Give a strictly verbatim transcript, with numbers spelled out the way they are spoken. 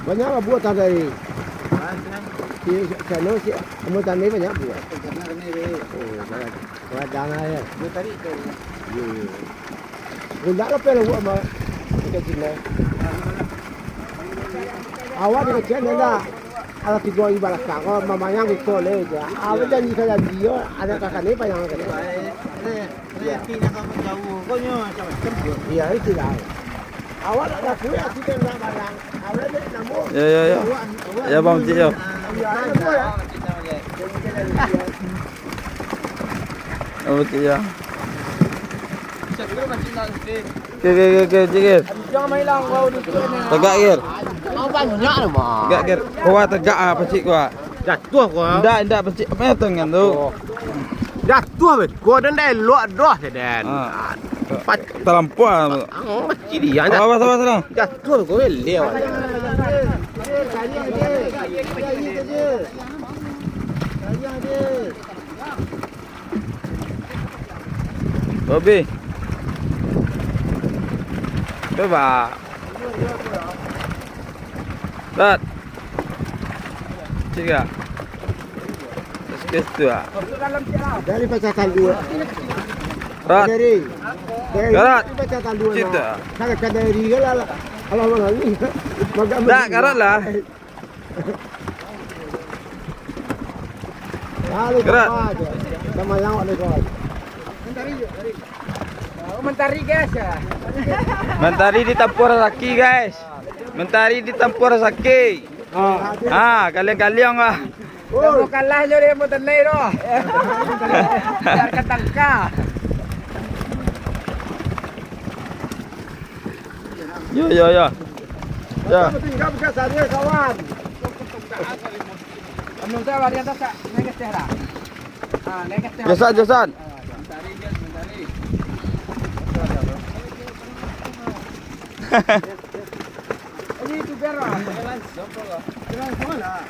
Banyak lah buah tadi. Di sana si Amun Tani banyak buah. Oh, banyak. Banyak dana ya. Iya, iya. Indak lah payah buah mah. Dekat sini. Awak dekat sini dah. Alah tigo di balakang, ko mamayang iko leh, jar. Awak janji ka janji, yo, anak kakak ni payah. Iya, itu lah. Awak nak laku ya, kita nak barang. Awak nak namo. Ya, ya, ya. Ya, Bang Cik, ya. Iya, ada buah ya. Bang Cik, ya. Oke, oke, oke, oke, Cik Gir. Tegak, Gir. Tegak, Gir. Kuat tegak ah, pacik kuat. Jatuah kuat. Indak, indak, pacik. Apa yang tangan tu? Jatuah, be. Kuat dan dah elok doh, Sedan. Ah. Pac- Talampau. Ah, pacik dia. Awas, awas, awas. Jatuah kuat, lewat. Bobi. Coba. Rat. Tiga. Terus tu ah. Dari pacah tanduk. Rat. Dari. Dari Rat. Pacah tanduk. Cinta. Kalau dari lah. Kalau orang ni. Dah, karat lah. Gerak. Sama yang awak lekor. Mentari, guys, ya. Mentari ditampuah rasaki, guys. Mentari ditampuah rasaki. Ah. Ah, kaliang-kaliang lah. Dah mau kalah je dia mau tenai tu. Biarkan tangka. Yo, yo, yo. Yo. Tinggal bukan saya, kawan. Anu, saya bari atas, Kak. Naik ke atas, dah. Ah, naik ke atas. Jasan, jasan. Ah, jasan. Ini youtuber, ah. Jalan sama lah.